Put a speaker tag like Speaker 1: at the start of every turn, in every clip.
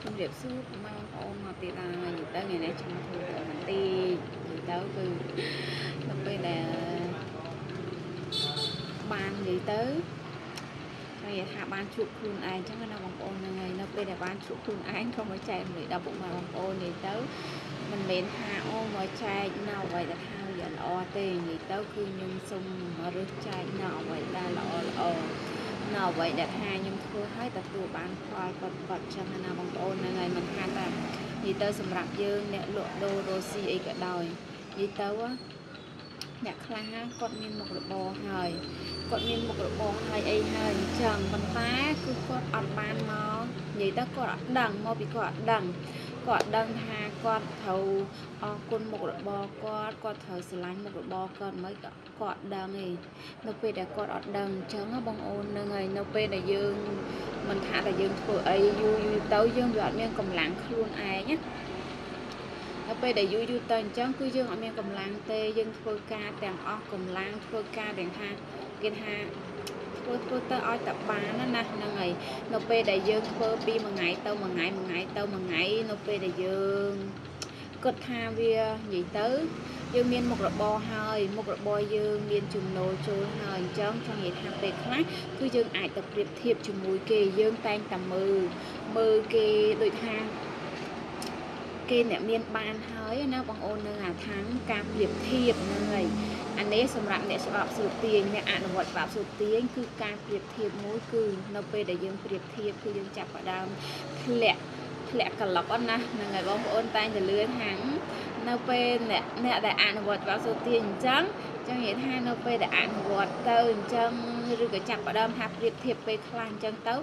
Speaker 1: ជំរាបសួរពុកម៉ែបងប្អូនមកទៀតហើយនិយាយទៅថ្ងៃនេះខ្ញុំធ្វើទៅបន្តិចនិយាយទៅគឺនៅពេលដែលបាននិយាយទៅចង់និយាយថាបានជួបខ្លួនឯងអញ្ចឹងណាបងប្អូនហ្នឹងហើយនៅពេលដែលបានជួបខ្លួនឯងក៏មកចែករំលែកដល់ពុកម៉ែបងប្អូននិយាយទៅមិនមែនថាអូមកចែកនៅអ្វីដែលថាវាល្អទេនិយាយទៅគឺខ្ញុំសូមរើសចែកនៅអ្វីដែលល្អល្អនៅអ្វីដែលថាខ្ញុំធ្វើឲ្យទទួលបានផលពិតពិតចឹងណាបងប្អូនហ្នឹងហើយមិនថាតែនិយាយទៅសម្រាប់យើងអ្នកលក់ដូររស់ស៊ីអីក៏ដោយនិយាយទៅអ្នកខ្លះគាត់មានមុខរបរហើយគាត់មានមុខរបរហើយអីហើយអញ្ចឹងប៉ុន្តែគឺគាត់អត់បានមកនិយាយទៅគាត់អត់ដឹងមកពីគាត់អត់ដឹងគាត់ដឹងថាគាត់ត្រូវអរគុណមុខរបរគាត់គាត់ត្រូវស្រឡាញ់មុខរបរគាត់មិនក៏គាត់ដឹងឯងនៅពេលដែលគាត់អត់ដឹងអញ្ចឹងបងអូននឹងហើយនៅពេលដែលយើងមិនថាតែយើងធ្វើអីយូរយូរទៅយើងវាអត់មានកម្លាំងខ្លួនឯងណាដល់ពេលដែលយូរយូរទៅអញ្ចឹងគឺយើងអត់មានកម្លាំងទេយើងធ្វើការទាំងអស់កម្លាំងធ្វើការទាំងថាគេថាធ្វើធ្វើទៅឲ្យតែបានណាហ្នឹងហើយនៅពេលដែលយើងធ្វើពីមួយថ្ងៃទៅមួយថ្ងៃមួយថ្ងៃទៅមួយថ្ងៃនៅពេលដែលយើងគិតថាវានិយាយទៅយើងមានមុខរបរហើយមុខរបរយើងមានចំណូលចូលហើយអញ្ចឹងចង់និយាយថាពេលខ្លះគឺយើងអាចទៅប្រៀបធៀបជាមួយគេយើងតែងតែមើលមើលគេដូចថាគេអ្នកមានបានហើយណាបងអូននឹងអាខាងការប្រៀបធៀបហ្នឹងហើយអានេះសម្រាប់អ្នកច្បាប់សូត្រទាញអ្នកអនុវត្តច្បាប់សូត្រទាញគឺការប្រៀបធៀបមួយគឺនៅពេលដែលយើងប្រៀបធៀបគឺយើងចាប់ផ្ដើមធ្លាក់ក្លុកអត់ណាហ្នឹងហើយបងប្អូនតែងតែលឿនហាងនៅពេលអ្នកដែលអនុវត្តច្បាប់សូត្រទាញអញ្ចឹងចង់និយាយថានៅពេលដែលអនុវត្តទៅអញ្ចឹងឬក៏ចាប់ផ្ដើមថាប្រៀបធៀបពេលខ្លះអញ្ចឹងទៅ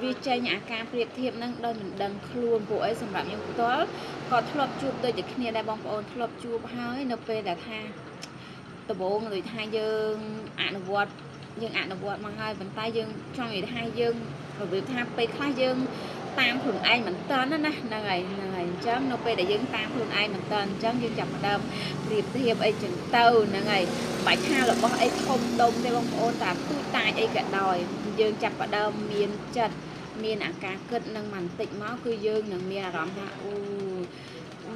Speaker 1: វាចេញអាការប្រៀបធៀបនឹងដោយមិនដឹងខ្លួនពួកអីសម្រាប់ខ្ញុំផ្ទាល់ក៏ធ្លាប់ជួបដូចតែគ្នាដែរបងប្អូនធ្លាប់ជួបហើយនៅពេលដែលថាដំបូងដូចថាយើងអនុវត្តមកហើយប៉ុន្តែយើងចង់និយាយថាយើងរបៀបថាពេលខ្លះយើងតាមខ្លួនឯងមិនតាន់ណាហ្នឹងហើយអញ្ចឹងនៅពេលដែលយើងតាមខ្លួនឯងមិនតាន់អញ្ចឹងយើងចាប់ផ្ដើមប្រៀបធៀបអីចឹងទៅហ្នឹងហើយបាច់ថារបស់អីធំដុំទេបងប្អូនតាទូចតាចអីក៏ដោយយើងចាប់ផ្ដើមមានចិត្តមានអាការគិតនឹងបន្តិចមកគឺយើងនឹងមានអារម្មណ៍ថាអូ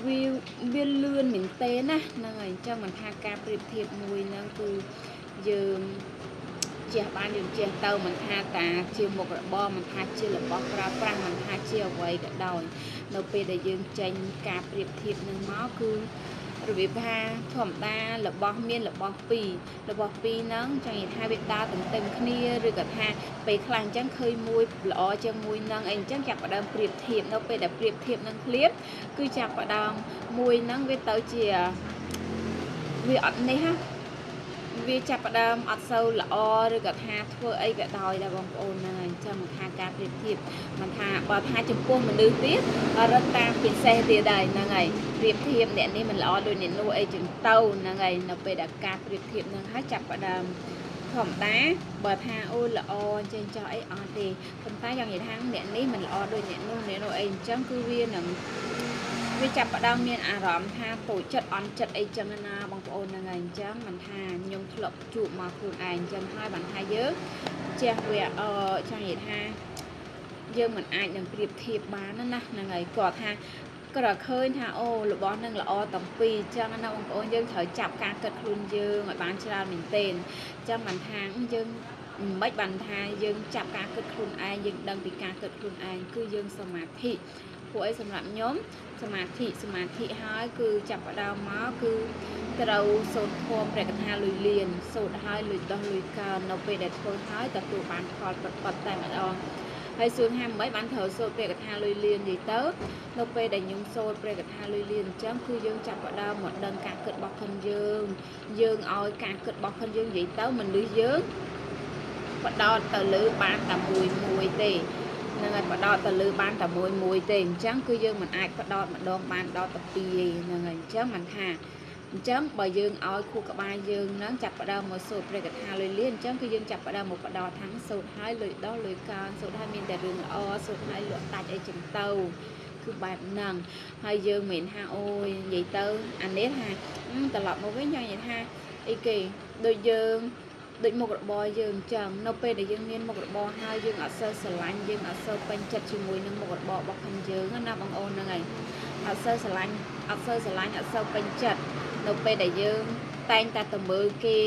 Speaker 1: វាលឿនមែនទេណាហ្នឹងហើយអញ្ចឹងមិនថាការប្រៀបធៀបមួយហ្នឹងគឺយើងជះបានយើងជះទៅមិនថាតាជាមុខរបរមិនថាជារបស់ប្រើប្រាស់មិនថាជាអ្វីក៏ដោយនៅពេលដែលយើងចេញការប្រៀបធៀបនឹងមកគឺរបៀបថាធម្មតារបស់មានរបស់ពីររបស់ពីរហ្នឹងចង់និយាយថាវាដើរទន្ទឹមគ្នាឬក៏ថាពេលខ្លះអញ្ចឹងឃើញមួយល្អជាងមួយហ្នឹងអីអញ្ចឹងចាប់ផ្ដើមប្រៀបធៀបនៅពេលដែលប្រៀបធៀបនឹងឃ្លាបគឺចាប់ផ្ដើមមួយហ្នឹងវាទៅជាវាអត់នេះណាវាចាប់ផ្ដើមអត់សូវល្អឬក៏ថាធ្វើអីក៏ដោយដែរបងប្អូនហ្នឹងហើយអញ្ចឹងមិនថាការប្រៀបធៀបមិនថាបើថាចំពោះមនុស្សទៀតរត់តាមពិសេសទៀតដែរហ្នឹងហើយប្រៀបធៀបអ្នកនេះមិនល្អដូចអ្នកនោះអីចឹងទៅហ្នឹងហើយនៅពេលដែលការប្រៀបធៀបហ្នឹងហើយចាប់ផ្ដើមធម្មតាបើថាអូល្អអញ្ចឹងចោះអីអត់ទេប៉ុន្តែយ៉ាងនិយាយថាអ្នកនេះមិនល្អដូចអ្នកនោះអ្នកនោះអីអញ្ចឹងគឺវានឹងវាចាប់ផ្ដើមមានអារម្មណ៍ថាតូចចិត្តអន់ចិត្តអីចឹងណាបងប្អូនហ្នឹងហើយអញ្ចឹងមិនថាខ្ញុំធ្លាប់ជួបមកខ្លួនឯងអញ្ចឹងហើយបានថាយើងចេះវាចង់និយាយថាយើងមិនអាចនឹងប្រៀបធៀបបានណាហ្នឹងហើយគាត់ថាគាត់ឃើញថាអូរបស់នឹងល្អទាំងពីរអញ្ចឹងណាបងប្អូនយើងត្រូវចាប់ការគិតខ្លួនយើងឲ្យបានច្រើនមែនទែនអញ្ចឹងបានថាយើងមិនបានថាយើងចាប់ការគិតខ្លួនឯងយើងដឹងពីការគិតខ្លួនឯងគឺយើងសមាធិពួកអីសម្រាប់ខ្ញុំសមាធិហើយគឺចាប់ផ្ដើមមកគឺត្រូវសូត្រធម៌ព្រះកថាលុយលៀនសូត្រហើយលុយដោះលុយកើននៅពេលដែលធ្វើហើយទទួលបានផលពិតៗតែម្ដងហើយសួរថាមិនបានត្រូវសូត្រព្រះកថាលុយលៀននិយាយទៅនៅពេលដែលខ្ញុំសូត្រព្រះកថាលុយលៀនអញ្ចឹងគឺយើងចាប់ផ្ដើមមកដឹងការគិតរបស់ខ្លួនយើងយើងឲ្យការគិតរបស់ខ្លួនយើងនិយាយទៅមនុស្សយើងបដោតទៅលើបានតែមួយមួយទេនឹងឲ្យបដោតទៅលើបានតែមួយមួយទេអញ្ចឹងគឺយើងមិនអាចបដោតម្ដងបានដល់ទៅពីរហ្នឹងហើយអញ្ចឹងមិនថាអញ្ចឹងបើយើងឲ្យខួរក្បាលយើងហ្នឹងចាប់ផ្ដើមមកសូត្រព្រះកថាលុយលៀនអញ្ចឹងគឺយើងចាប់ផ្ដើមមកបដោតថាសូត្រហើយលុយដោះលុយកើនសូត្រហើយមានតែរឿងល្អសូត្រហើយលក់ដាច់អីចឹងទៅគឺបែបហ្នឹងហើយយើងមិនថាអូយនិយាយទៅអានេះថាត្រឡប់មកវិញយើងនិយាយថាអីគេដូចយើង ដូចមុខរបរយើងអញ្ចឹងនៅពេលដែលយើងមានមុខរបរហើយយើងអត់សូវស្រឡាញ់យើងអត់សូវពេញចិត្តជាមួយនឹងមុខរបររបស់ខ្លួនយើងណាបងអូនហ្នឹងហើយអត់សូវស្រឡាញ់អត់សូវស្រឡាញ់អត់សូវពេញចិត្តនៅពេលដែលយើងតែងតែទៅមើលគេ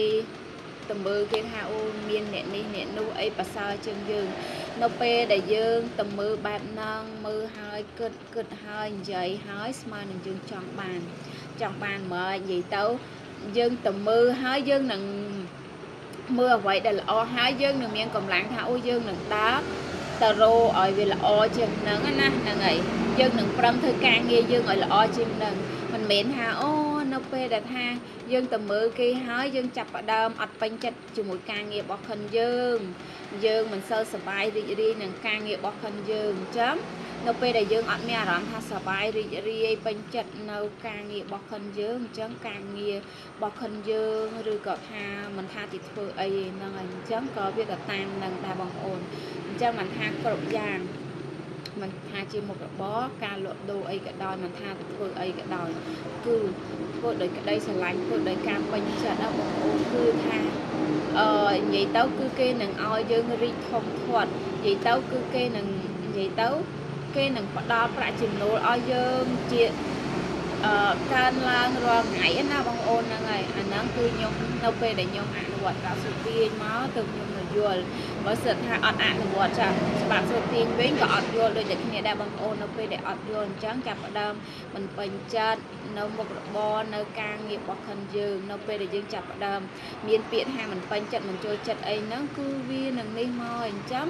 Speaker 1: ទៅមើលគេថាអូមានអ្នកនេះអ្នកនោះអីប្រសើរជាងយើងនៅពេលដែលយើងទៅមើលបែបហ្នឹងមើលហើយគិតគិតហើយនិយាយហើយស្មើនឹងយើងចង់បានមកនិយាយទៅយើងទៅមើលហើយយើងនឹងមើលអ្វីដែលល្អហើយយើងនឹងមានកម្លាំងថាអូយើងនឹងដើរទៅរកឲ្យវាល្អជាងហ្នឹងណាហ្នឹងហើយយើងនឹងប្រឹងធ្វើការងារយើងឲ្យល្អជាងហ្នឹងមិនមែនថាអូនៅពេលដែលថាយើងទៅមើលគេហើយយើងចាប់ផ្ដើមអត់ពេញចិត្តជាមួយការងាររបស់ខិនយើងយើងមិនសូវសប្បាយរីករាយនឹងការងាររបស់ខិនយើងអញ្ចឹងនៅពេលដែលយើងអត់មានអារម្មណ៍ថាសប្បាយរីករាយពេញចិត្តនៅការងាររបស់ខិនយើងអញ្ចឹងការងាររបស់ខិនយើងឬក៏ថាមិនថាទីធ្វើអីហ្នឹងហើយអញ្ចឹងក៏វាក៏តាមនឹងដែរបងប្អូនអញ្ចឹងមិនថាគ្រប់យ៉ាងមិនថាជាមុខរបរការលក់ដូរអីក៏ដោយមិនថាទៅធ្វើអីក៏ដោយគឺធ្វើដោយក្តីស្រឡាញ់ធ្វើដោយការពេញចិត្តណាបងប្អូនគឺថានិយាយទៅគឺគេនឹងឲ្យយើងរីកធំធាត់និយាយទៅគឺគេនឹងនិយាយទៅគេនឹងផ្ដល់ប្រាក់ចំណូលឲ្យយើងជាកើនឡើងរាល់ថ្ងៃណាបងប្អូនហ្នឹងហើយអាហ្នឹងគឺខ្ញុំនៅពេលដែលខ្ញុំអនុវត្តច្បាប់សូត្រទាញមកទៅខ្ញុំមកយល់បើសិនថាអត់អនុវត្តចាច្បាប់សូត្រទាញវិញក៏អត់យល់ដូចតែគ្នាដែរបងប្អូននៅពេលដែលអត់យល់អញ្ចឹងចាប់ផ្ដើមមិនពេញចិត្តនៅមុខរបរនៅការងាររបស់ខិនយើងនៅពេលដែលយើងចាប់ផ្ដើមមានពាក្យថាមិនពេញចិត្តមិនចូលចិត្តអីហ្នឹងគឺវានឹងនេះមកអញ្ចឹង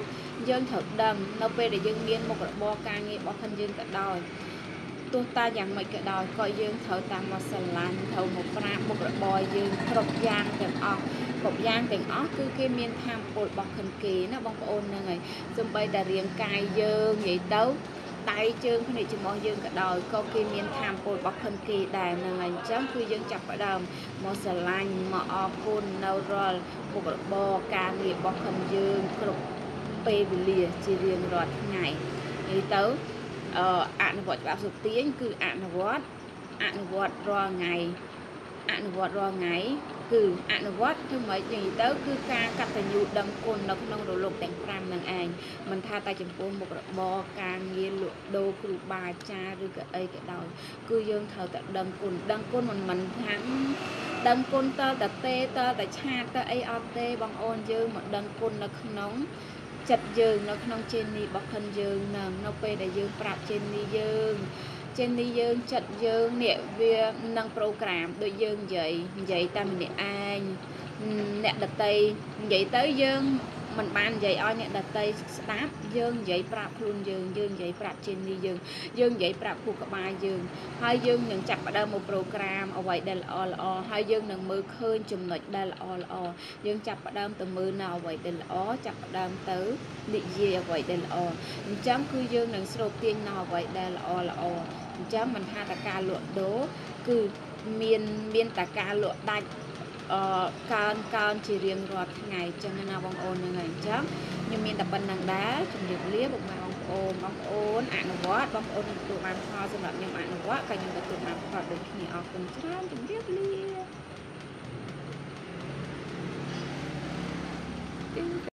Speaker 1: យើងត្រូវដឹងនៅពេលដែលយើងមានមុខរបរការងាររបស់ខិនយើងក៏ដោយទោះតាយ៉ាងម៉េចក៏ដោយក៏យើងត្រូវតាមមកស្រឡាញ់ត្រូវមកប្រាប់មុខរបរយើងគ្រប់យ៉ាងទាំងអស់គ្រប់យ៉ាងទាំងអស់គឺគេមានធម៌ពលរបស់ខិនគេណាបងប្អូនហ្នឹងហើយសំបីតែរាងកាយយើងនិយាយទៅដៃជើងភ្នែកច្រមុះយើងក៏ដោយក៏គេមានធម៌ពលរបស់ខិនគេដែរហ្នឹងហើយអញ្ចឹងគឺយើងចាប់ផ្ដើមមកស្រឡាញ់មកអរគុណនៅរាល់មុខរបរការងាររបស់ខិនយើងគ្រប់ពេលវេលាជារៀងរាល់ថ្ងៃនិយាយទៅអនុវត្តច្បាប់សុទាញគឺអនុវត្តរាល់ថ្ងៃអនុវត្តរាល់ថ្ងៃគឺអនុវត្តធ្វើម៉េចនិយាយទៅគឺការកតញ្ញូដឹងគុណនៅក្នុងរលកទាំង5នឹងឯងមិនថាតែចំពោះមុខរបរការងារលក់ដូរគ្រូបាអាចារ្យឬក៏អីក៏ដោយគឺយើងត្រូវតែដឹងគុណដឹងគុណមិនថាដឹងគុណតើតែទេតើតែឆាតតើអីអត់ទេបងអូនយើងមកដឹងគុណនៅក្នុងចិត្តយើងនៅក្នុងចេនីរបស់ខិនយើងនឹងនៅពេលដែលយើងប្រាប់ចេនីយើងចិត្តយើងនេះវានឹងប្រូក្រាមដូចយើងនិយាយតែម្នាក់ឯងអ្នកដតីនិយាយទៅយើងមិនបាននិយាយឲ្យអ្នកដតីស្ដាប់យើងនិយាយប្រាប់ខ្លួនយើងយើងនិយាយប្រាប់ចេនីយើងយើងនិយាយប្រាប់ខួរក្បាលយើងហើយយើងនឹងចាប់ផ្ដើមមកប្រូក្រាមអ្វីដែលល្អល្អហើយយើងនឹងមើលឃើញចំណុចដែលល្អល្អយើងចាប់ផ្ដើមទៅមើលនៅអ្វីដែលល្អចាប់ផ្ដើមទៅនិយាយអ្វីដែលល្អអញ្ចឹងគឺយើងនឹងស្រូបទាញនៅអ្វីដែលល្អល្អអញ្ចឹងមិនថាតែការលក់ដូរគឺមានតែការលក់ដាច់កើនជារៀងរាល់ថ្ងៃអញ្ចឹងណាបងអូនហ្នឹងហើយអញ្ចឹងខ្ញុំមានតែប៉ុណ្្នឹងដែរជំរាបលាពុកម៉ែបងប្អូនបងប្អូនអនុវត្តបងប្អូនទទួលបានផលសម្រាប់ខ្ញុំអនុវត្តក៏ខ្ញុំទទួលបានផលដូចគ្នាអរគុណច្រើនជំរាបលា។